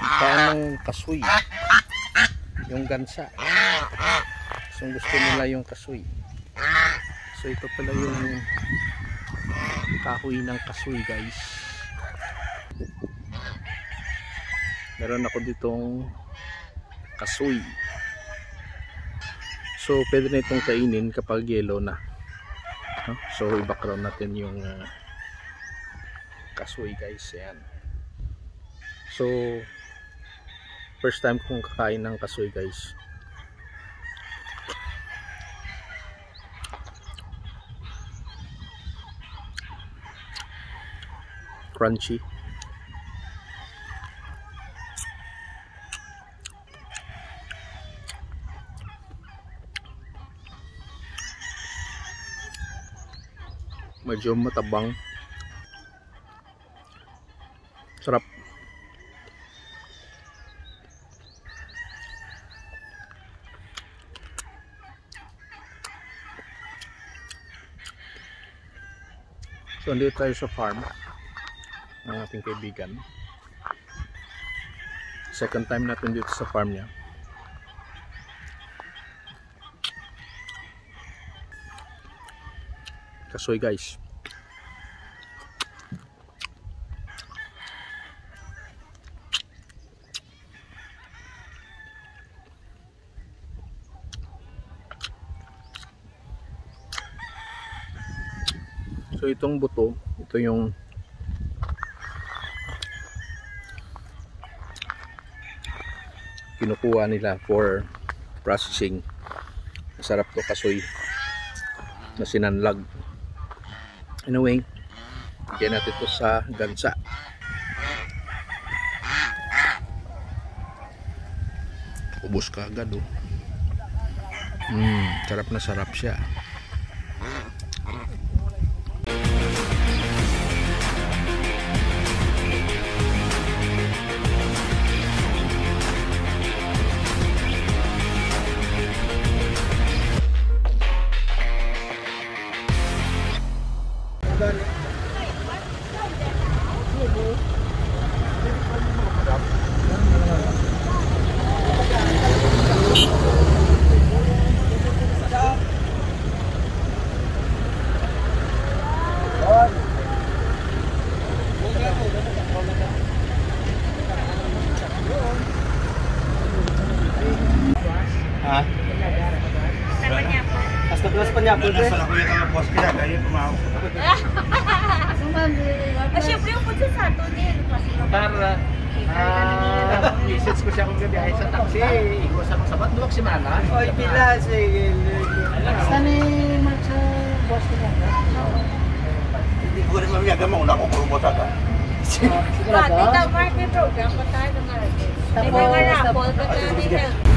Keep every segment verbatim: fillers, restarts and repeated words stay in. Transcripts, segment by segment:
Paano kasoy? Yung gansa. Gustong gusto nila yung kasoy. So ito pala yung kahoy ng kasoy, guys. Meron ako ditong kasoy. So pwede na itong kainin kapag yellow na. No? So i-background natin yung ah, kasoy, guys. Ayan. So first time kong kakain ng kasoy, guys. Crunchy. Medyo matabang. Sarap. So, andito tayo sa farm ng ating kaibigan. Second time natin dito sa farm niya. Kasoy, guys. So itong buto, ito yung kinukuha nila for processing. Masarap to, kasoy na sinanlag. Anyway, lagyan natin to sa gansa. Ubos ka agad, oh. Mm, sarap na sarap siya. Ha? Hasta plus pa niya po, pre. Nasa lang ko yung mga boss kaya, kaya tumawa. Ah, syempre, yung putsa sa ato din. Para, ah, message ko siya kung gabi ay sa taxi. Ikaw sa mga sabat, duwag semana. Oy, pila, sige. Basta ni Mark sa boss ko. Hindi ko rin mamiyaga, mauna ko, puro boss ata. Sigurado? Pati ka, Mark, may program pa tayo ng Martes. May mga raffle pa tayo, may health.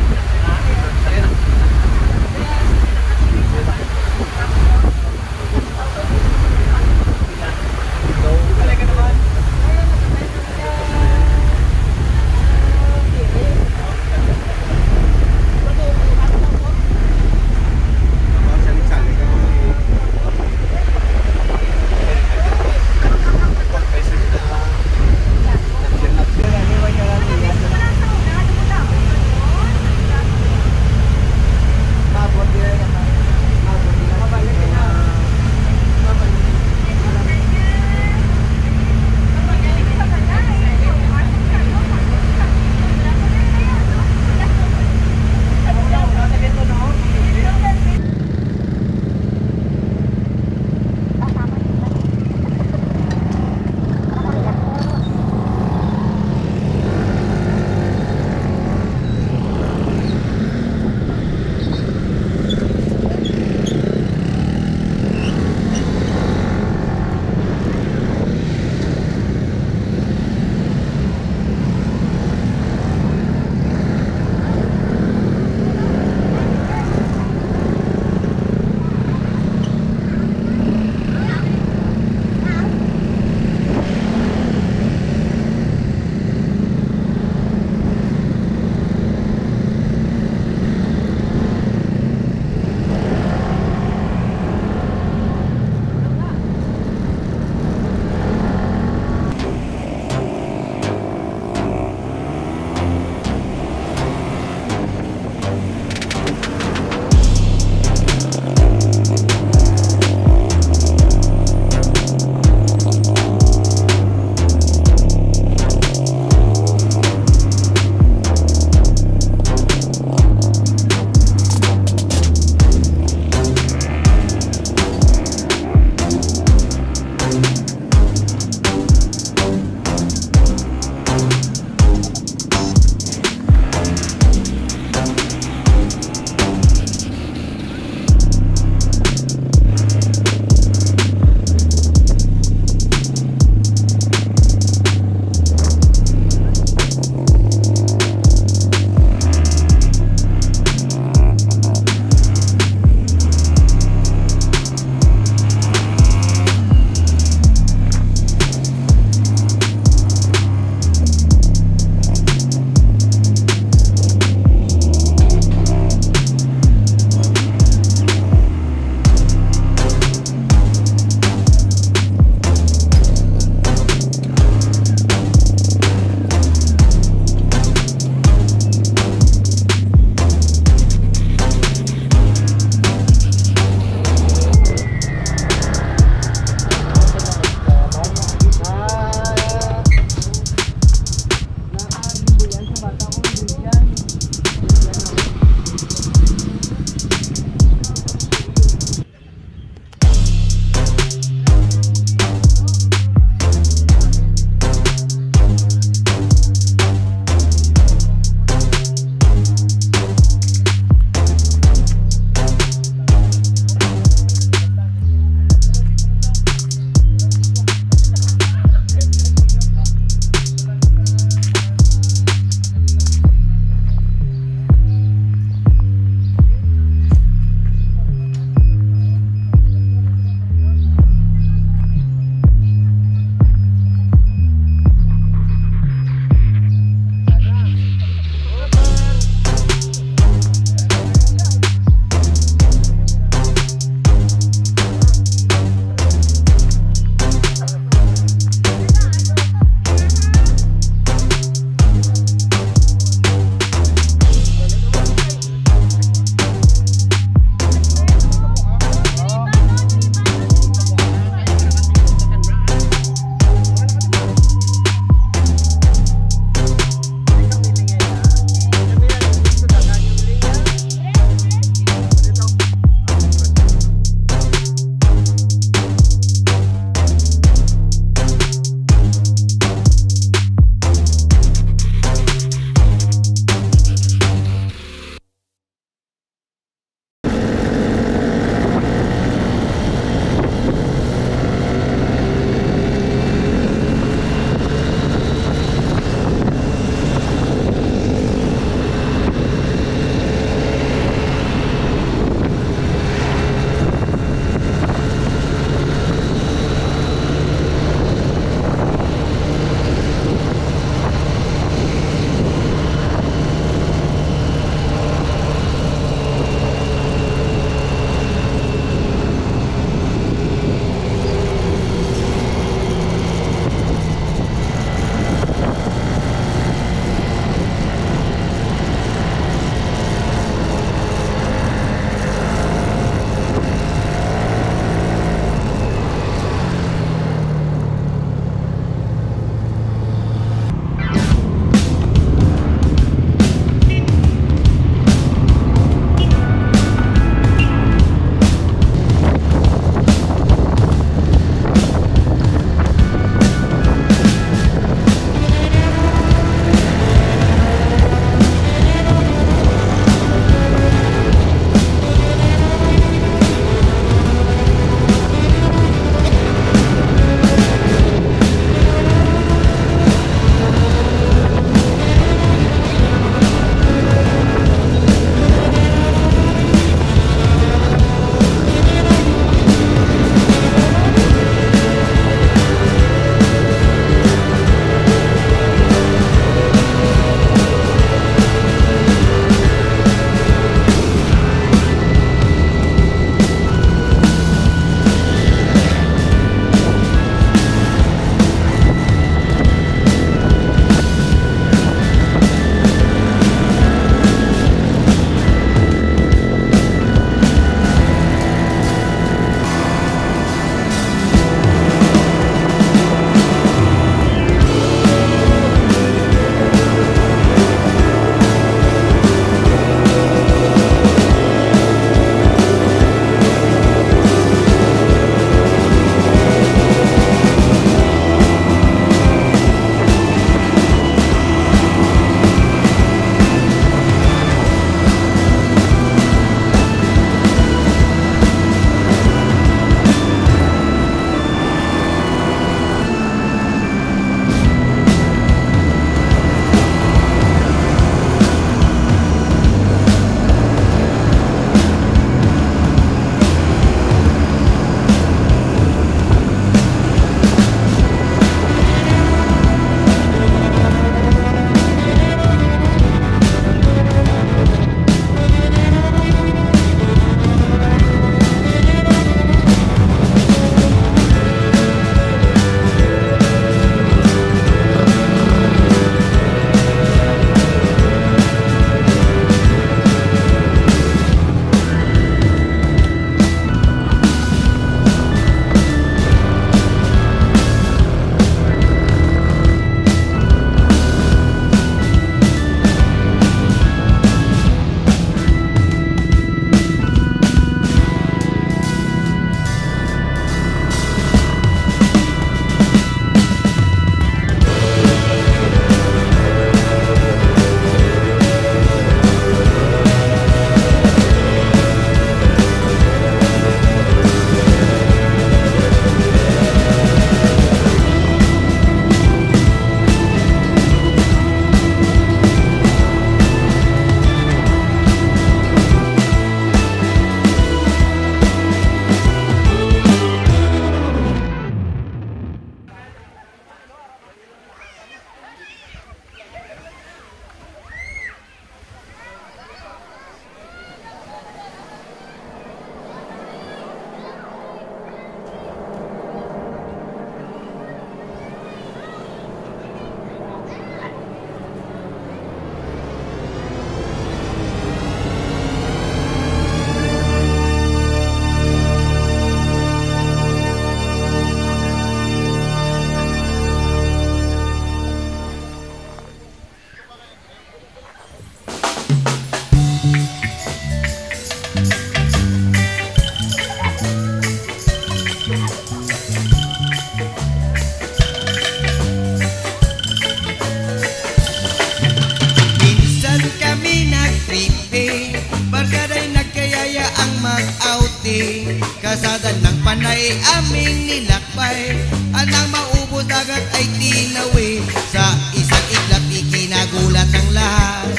Kasadan ng panay aming nilakbay, anang maubos dagat ay tinawi. Sa isang iglap ikinagulat ng lahat.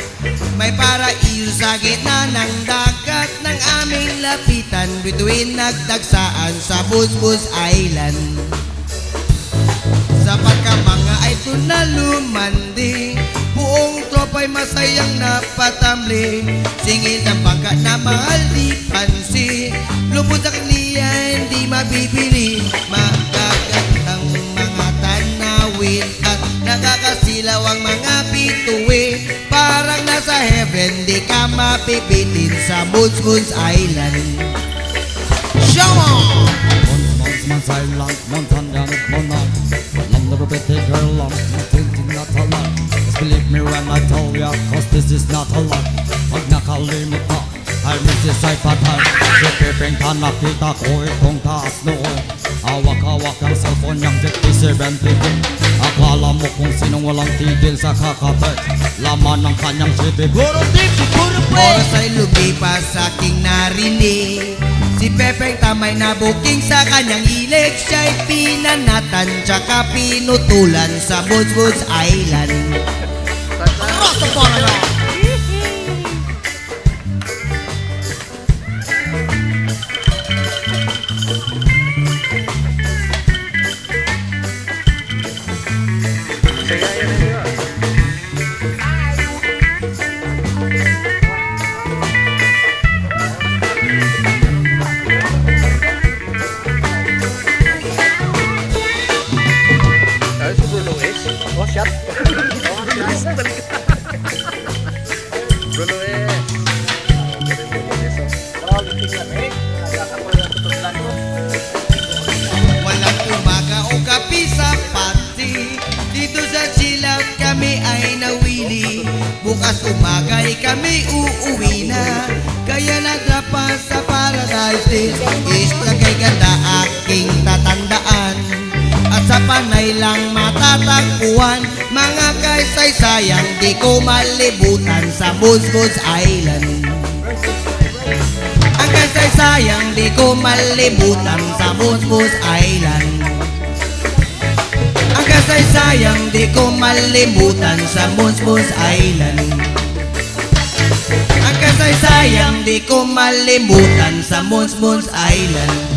May paraiso sa gitna ng dagat ng aming lapitan, bituin nagdagsaan sa Busbus Island. Sa pagkamanga ay doon na lumandi, buong tropa'y masayang napatamli. Singil ng bangka na mahal di pansi, lubos sa kaniya hindi mabibili. Magagandang mga tanawin at nakakasilaw ang mga bituin. Parang nasa heaven, di ka mapipitin sa Busbus Island. Shama! Mons, mons, mons, island, mons, and then it's mons, land of a pretty girl, um, my thinking not a lie. Just believe me when I tell ya, 'cause this is not a lie. Pag nakalimot ka, ay misis ay patay. Si Pepeng ka nakita ko itong taas noo. Hawak-hawak ang cellphone niyang fifty-seven P P. Akala mo kung sinong walang tigil sa kakatext. Laman ng kanyang C P. Puro T V, puro play. Oras ay lumipas, aking narinig. Si Pepeng Tamay na booking sa kanyang hilig. Siya'y pinanatan, tsaka pinutulan sa Busbus Island. Rastafari! Ay, si Bruno West. Oh, shot. Oh, shot. Bruno West. Walang umaga o kape sa party. Dito sa chill out kami ay nawili. Bukas umaga'y kami uuwi na. Kaya nadrapa sa Paradise Hills. Isla kay ganda aking tatandaan. At sa panay lang matatagpuan. Mga kasaysayang di ko malibutan sa Busbus Island. Ang kasaysayang di ko malibutan sa Busbus Island. Ang kasaysayang di ko malibutan sa Busbus Island. Ang kasaysayang di ko malibutan sa Busbus Island.